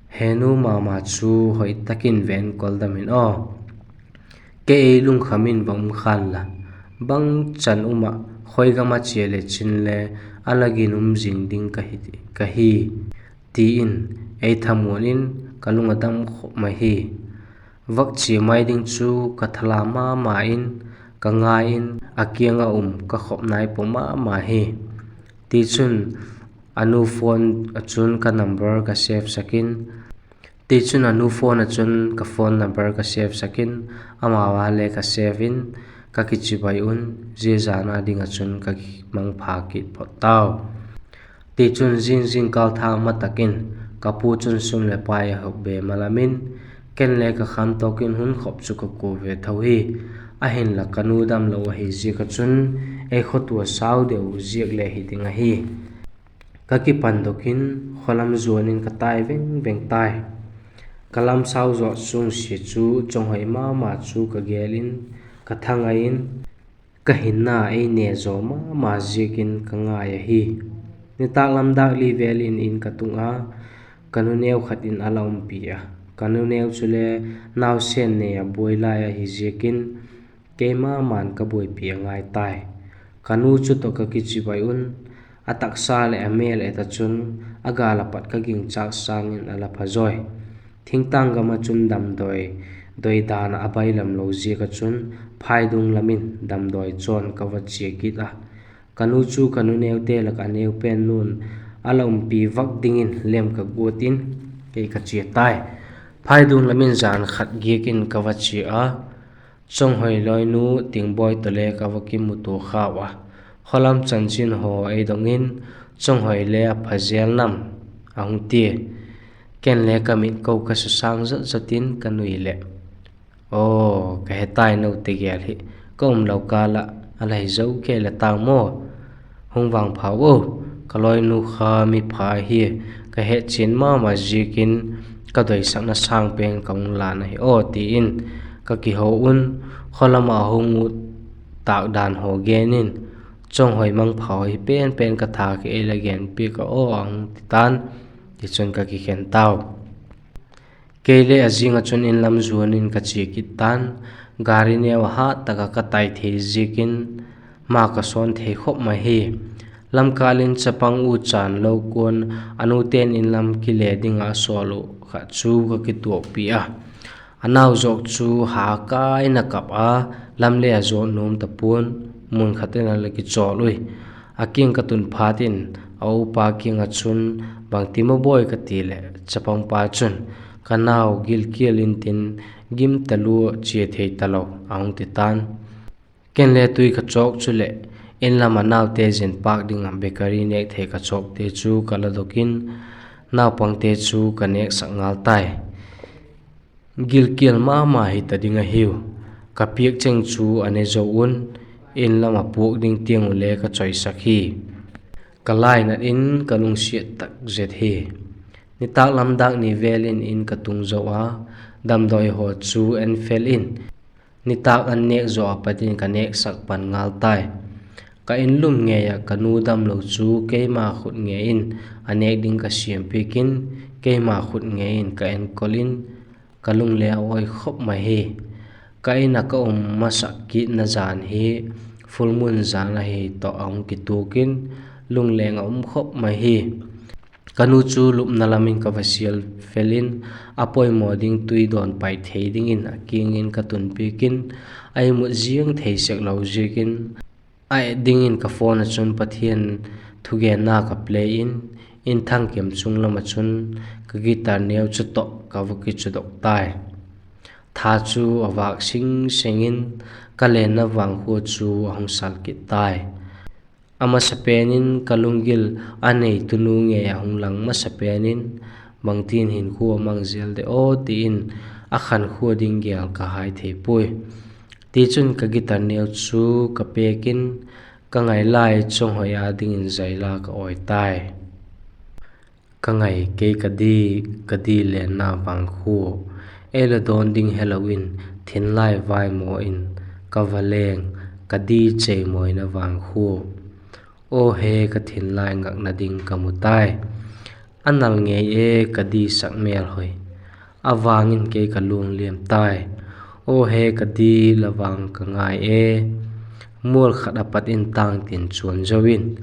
he nu ma ma chu hoi tak in va enkol dam in aw. Kei ei lungkham in va um khan la, bangchan um ah, khoi gam ah chia le chin le, a la ginum zing ding ka hi, ka hi, ti in ei thamuan in, ka lung a dam khop mai hi. Vak chia mai ding chu ka thala ma ma in, ka ngai in, a kiang ah um ka khop nai pua ma ma hi. Tichun, a nu phone ah chun ka number ka save sak in, Tichun a nu phone ah chun ka phone number ka save sak in, amau a le ka save in, ka kichibai un, zia zan a ding ah chun ka kimangpha kit phot tau. Tichun zing zingkâl thang ma tak in, ka pu chun sum leh pai a hawk be ma lam in, ken le ka khamtawk in hun khop chu ka kua ve tho hi. Ahinla ka nu damlo ahi ziak ah chun, ei khawtua sau deu ziak le hi ding ahi. Ka kipandok in, khawlam zuan in ka tai veng veng tai. Ka lam sau zaw sungsia chu, Chawnghoi ma ma chu ka gel in, ka thangai in, ka hinna ei ne zaw ma ma ziakin ka ngai ahi. Nitâk lam dâk li vel in in ka tung a, ka nu neu khat in a la umpi a. Ka nu neu chule nausen nei a buai lai ahi ziakin, keima ma'n ka buaipi a ngai tai. Ka nu chu tawh ka kichibai un, a taksa leh a mêl et ah chun, a gâl ah pat ka gingchâk sâng in a la pha zawi. Thingtâng gam ah chun damdawi, dawi dan ah a bailam lo ziak ah chun, phaidung lam in damdawi chawn ka va chia kit a. Ka nu chu ka nu neute lak ah a neu pen nu'n a la umpi vak dingin lem ka guat in, kei ka chia tai. Phaidung lam in jan khat giak in ka va chia a, Chawnghoi lawinu Tingbawi tawh le ka va kimutua khau a. Khawlam chanchin haw ei dong in, Chawnghoi le a pha zel nam, a hung tia. Ken le ka mit ko ka susâng zat zat in ka nui leh, Aw, ka he tai, note gel hi ka um lo kâl ah a la hi zo kei la tang maw? Hung vangphau aw, ka lawinu kha mi pha hi, ka hetchian ma ma ziakin ka doisakna sâng pen ka hung lan ahi aw, ti in ka kiho un, khawlam ah a hung ut tâk dan haw gen in, Chawnghoi mangpha hi pen pen ka tha kha, ei la genpiak a aw, a hung ti ta'n, tichun ka kikhen tau. Kei le a zing ah chun in lam zuan in ka chia kit ta'n, gari neu ah hat tak ah ka tai thei ziakin, ma ka sawn thei khop mai hi. Lamkâl in chapang u chan lo kuan, a nute'n in lam kile ding ah a sawl uh khat chu ka kituakpi a. A nau zawk chu ha kai in a kap a, lam le a zawt nuam ta pua'n, mun khat in a la kichawl ui. A kiang ka tun phat in, a upa kiang ah chun, Bangti maw bawi? ka ti leh, chapangpa chun, Ka nau, gilkial intin, gim talua, chia thei talo, a hung ti ta'n. Ken le tui ka chawk chuleh, in lam a naute zin pâk ding ah bakery nêk thei ka chawkte chu ka la dok in, naupangte chu ka nêksak ngal tai. Gilkial ma ma hi ta ding ahiu. Ka piak cheng chu a ne zo un, in lam a puak ding tiang uh le ka chawisak hi. Ka lainat in ka lungsiat tak zet hi. Nitâk lam dâk ni vel in in ka tung zo a, damdawi haw chu en fel in, nitâk an nêk zaw a pat in ka nêksak pan ngal tai. Ka in lum ngei ah ka nu damlo chu keima khut ngei in a nêk ding ka siampiak in, keima khut ngei in ka enkol in, ka lung le a awi khop mai hi. Ka in ah ka um masak kitna jan hi, full moon jan ahi tawh a hung kituak in, lung leng a um khop mai hi. Ka nu chu lupna lam in ka va sial fel in, a poimaw ding tui dawn pai thei dingin a kiang in ka tunpiak in, a imut ziang thei sek lo ziakin, a et dingin ka phone ah chun Pathian thugenna ka play in, in thangkem chung lam ah chun ka guitar neu chu tawh ka va kichudok tai. Tha chu a vâk sing seng in, ka lenna vangkhua chu a hung sal kit tai. A masapen in ka lunggil a neitunu ngei a hung lang masapen in, bangtin hinkhua a mang zel de aw ti in, a khankhua ding gel ka hai thei puai. Tichun ka guitar neu chu ka pêk in, ka ngai lai Chawnghoi â dingin zaila ka awi tai. Ka ngai kei ka di, ka di lenna vangkhua, ei la dawn ding helo in, thinlai vaimawh in ka va leng, ka di cheimawina vangkhua. Aw he, ka thinlai ngakna ding ka mu tai. A nal ngei e, ka di sak mêl hoi, a vang in kei ka luang liam tai. Aw he, ka di, la vang ka ngai e, mual khat a pat in tâng tin chuan zo in,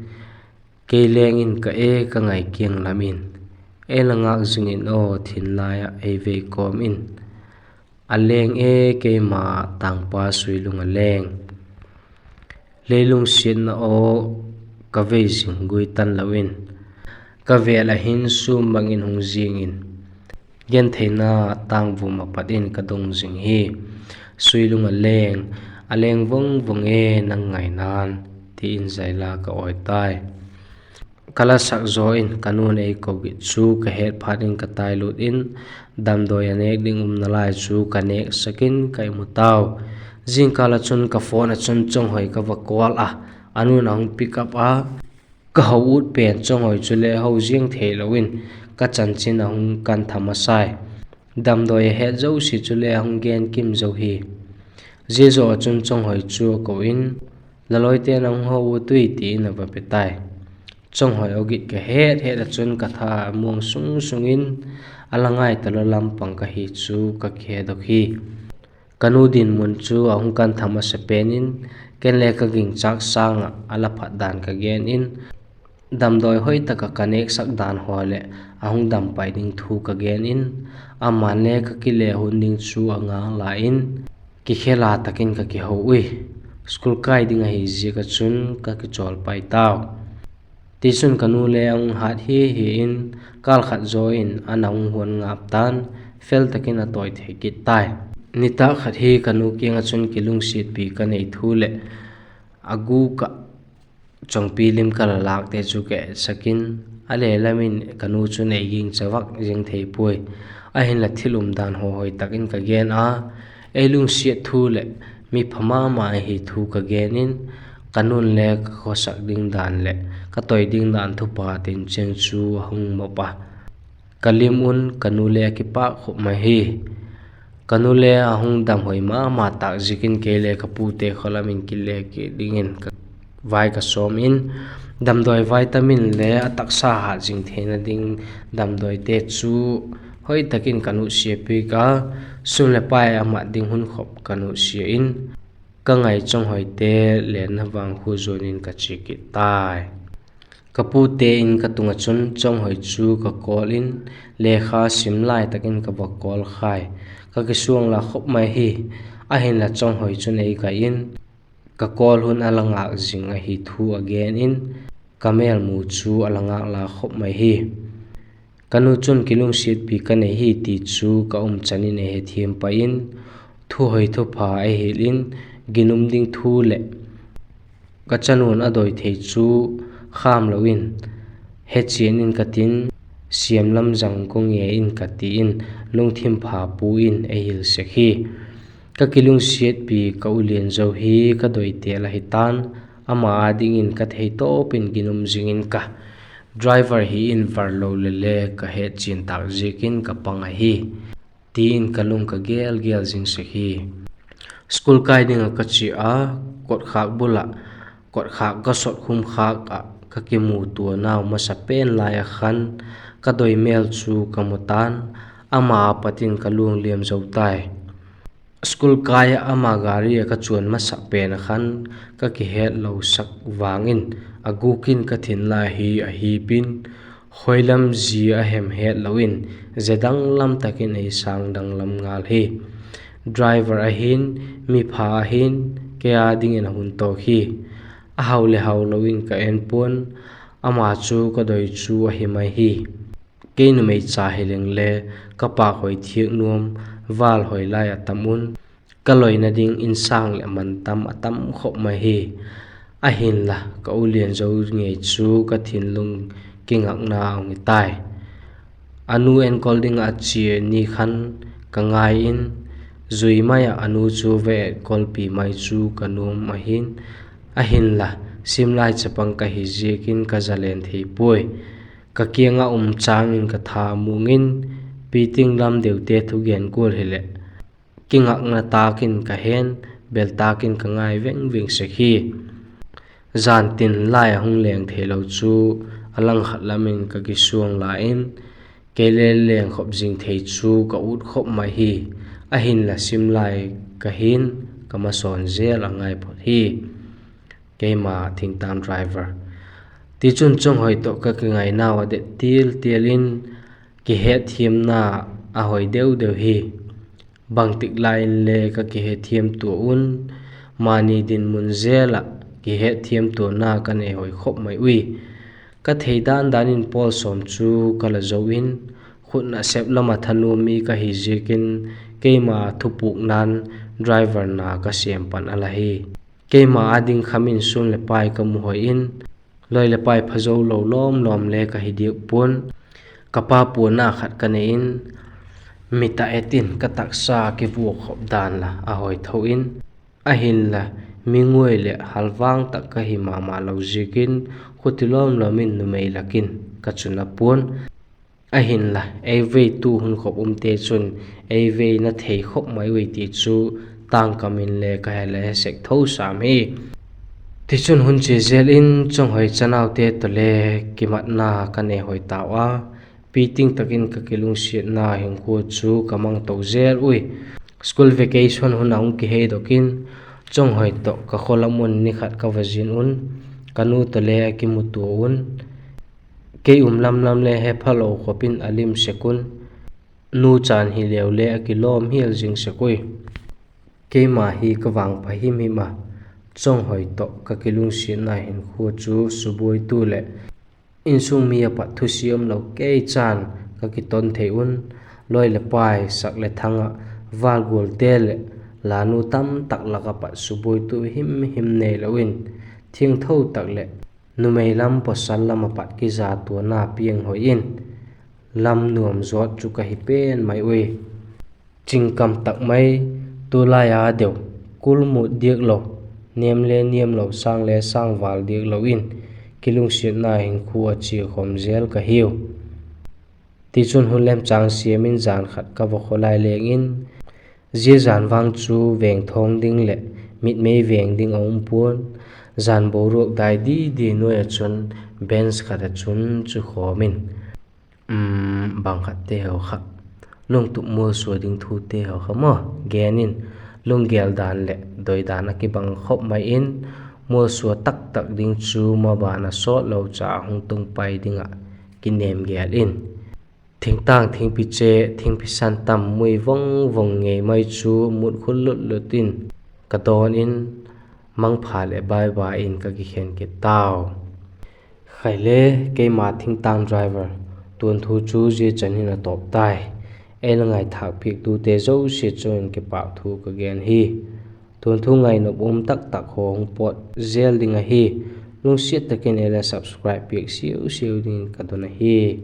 kei leng in ka e ka ngai kiang lam in, ei la ngâk zing in aw thinlai ah ei vei kawm in. A leng e keima tângpa suilung a leng, leilung siatna aw ka vei zing gui tan lo in, ka vêl ah hin sûm bang in hung ziang in, Gentheina tângvum ah pat in ka dong zing hi. Suilung a leng, a leng vang vang e nang ngainan, ti in zaila ka awi tai. Ka la sak zaw in ka nu'n ei ko git chu ka het phat in ka tai lut in, damdawi a nêk ding umna lai chu ka nêksak in ka imu tau. Zingkâl ah chun ka phone ah chun Chawnghoi ka va call a, a nu'n a hung pick up a, ka ho ut pen Chawnghoi chule ho ziang theilo in ka chanchin a hung kantha masa hi. Damdawi a het zosia chule a hung gen kim zo hi. Zia zaw ah chun Chawnghoi chu a ko in, La lawite'n a hung ho ut ui, ti in a va pe tai. Chawnghoi aw git ka het het ah chun ka tha muang sung sung in, a la ngai talo lam pang ka hi chu ka kihedok hi. Ka nu dinmun chu a hung kantha masa pen in, ken le ka gingchâk sâng ah a la phat dan ka gen in, damdawi hoi tak ah ka nêksak dan haw leh a hung dam pai ding thu ka gen in, ama'n le ka kile hun ding chu a ngâk la in, kikhel a tak in ka kiho ui. School kai ding ahi ziak ah chun ka kichawl pai tau. Tichun ka nu le a hung hat hi hi in, kâl khat zaw in a na hung huan ngap ta'n, fel tak in a tawi thei kit tai. Nitâk khat hi ka nu kiang ah chun kilungsiatpi ka nei thu leh a gûk ah chongpi lim ka la lâkte chu ka etsak in, a le lam in ka nu chun ei gingcha vak zing thei puai. Ahinla thil umdan haw hoi tak in ka gen a, ei lungsiat thu leh mi pha ma ma ahi thu ka gen in, ka nu'n le ka khawsak ding dan leh ka toi ding dan thupha tin chiang chu a hung mop a. Ka lim un ka nu le a kipâk khop mai hi. Ka nu le a hung damhoi ma ma tâk ziak in kei le ka pute khaw lam in kile kit dingin vai ka sawm in, damdawi vitamin le a taksa hat zing theina ding damdawite chu hoi tak in ka nutsiapiak a, sum leh pai a mat ding hun khop ka nutsia in, ka ngai Chawnghoite lenna vang khu zuan in ka chia kit tai. Ka pute in ka tung ah chun Chawnghoi chu ka call in, lekha sim lai tak in ka va call khai. Ka kisuang la khop mai hi. Ahinla Chawnghoi chun ei kai in, ka call hun a la ngâk zing ahi thu a gen in, ka mêl mu chu a la ngâk la khop mai hi. Ka nu chun kilungsiatpi ka nei hi ti chu ka um chan in ei hethiam pai in, thuhoi thupha ei hil in, ginum ding thu leh ka chanu'n a doi thei chu kham lo in, hechian in ka tin, siam lam zang ka nge in ka ti in, lungthim pha pu in ei hil sek hi. Ka kilungsiatpi ka u lian zo hi ka doi tel ahi ta'n, ama â dingin ka theitawp in ginum zing in ka driver hi in var lo le le ka hetchian tâk ziakin ka pang ahi, ti in ka lung ka gel gel zing sek hi. School kai ding ah ka chia a, kotkhâk bul ah kotkhâk ka sot khum khâk ah ka kimutuanau masa pen lai ah khan ka doi mêl chu ka mu ta'n, ama a pat in ka luang liam zo tai. School kai ah ama gari ah ka chuan masa pen ah khan ka kihetlo sak vang in, a gûk in ka thin lai hi a hip in, khoi lam zia a hem hetlo in, ze dang lam tak in ei sâng dang lam ngal hi. Driver ahi'n, mi pha ahi'n, kei â dingin a hun tawk hi. A hau leh hau lo in ka en pua'n, ama chu ka doi chu ahi mai hi. Kei numei cha hileng le ka pâk hoi thiak nuam, vâl hoi lai a tam un, ka loina ding insâng leh man tam a tam khop mai hi. Ahinla ka u lian zo ngei chu ka thinlung kingakna a hung hi tai. A nu enkol ding ah a chia ni khan ka ngai in, zui mai ah a nu chu va etkolpi mai chu ka nuam ahi'n, ahinla simlai chapang ka hi ziakin ka zalen thei puai. Ka kiang ah um châng in ka tha muang in, piting lam deute thugen gual hileh kingakna tâk in ka hen, bel tâk in ka ngai veng veng sek hi. Jan tin lai a hung leng theilo chu a langkhat lam in ka kisuang la in, kei le lengkhop zing thei chu ka ut khop mai hi. Ahinla simlai ka hi'n, ka masawn zel a ngai phot hi. Keima thingtâng driver. Tichun Chawnghoi tawh ka kingainau a det tial tial in, kihetthiamna a hoi deu deu hi. Bangtik lai inle ka kihetthiam tua un, mani dinmun zel ah kihetthiam tuana ka nei hoi khop mai ui. Ka thei dan dan in pawl sawm chu ka la zo in, khut nasep lam ah thanuam mi ka hi ziakin, keima thupukna'n driver na ka sêm pan a la hi. Keima â ding kham in sûn leh pai ka mu hoi in, lawi leh pai phazo lo lawm lawm le ka hi diak pua'n. Ka pa puanna khat ka nei in, mit a et in ka taksa kivuak khop dan la a hoi tho in, ahinla, mi nguai leh halvang tak ka hi ma ma lo ziakin, khuti lawm lawm in numei lak in ka chun a pua'n. Ahinla, ei veitu hun khop umte chun ei veina thei khop mai ui ti chu tângkam in le ka he la he sek tho sam hi. Tichun, hun chia zel in Chawnghoi chanaute tawh le kimatna ka nei hoi tau a, piting tak in ka kilungsiatna hinkhua chu ka mang to zel ui. School vacation hun a hung kiheidok in, Chawnghoi tawh ka khaw lam un ni khat ka va zin un, ka nu tawh le a kimutua un, kei um lam lam le he phalo khop in a lim sek un, nu chan hileu le a kilawm hial zing sek ui. Keima hi ka vangpha him him a, Chawnghoi tawh ka kilungsiatna hinkhua chu subuaitu leh insung mi a pat thusia umlo kei chan ka kiton thei un, lawi leh pai, sak leh thang ah vâl gualte leh lanu tamtak lak a pat subuaitu him him neilo in, thiangtho tak leh numei lam pawsal lam a pat kizatuana piang hoi in, lam nuam zawt chu ka hi pen mai ui. Chingkam tak mai, tulai a deu, kul mut diak lo, niam le niam lo, sâng le sâng vâl diak lo in, kilungsiatna hinkhua a chia khawm zel ka hiu. Tichun, hun lemchâng siam in jan khat ka va khaw lai leng in, zia jan vang chu vêngthawng ding leh mitmei vêng ding a um pua'n, jan boruak dai di di nuai ah chun bench khat ah chun chu khawm in, bang khatte haw kha, lungtup mualsua ding thute haw kha maw gen in, lunggel dan leh doi dan a kibang khop mai in, mualsua tak tak ding chu maban a sawt lo cha a hung tung pai ding ah kinêm gel in, thingtâng thingpi che, thingpi san tam mui vang vang ngei mai chu mut khul lut lut in ka dawn in, mangpha leh bye bye in ka kikhen kit tau. Khai le, keima thingtâng driver tuanthu chu zia chan hin a tawp tai. Ei la ngaithâk piaktute zosia chung in kipâk thu ka gen hi. Tuanthu ngainop um tak tak haw hung pawt zel ding ahi. Lungsiat tak in ei la subscribe piak siau siau dingin ka don ahi.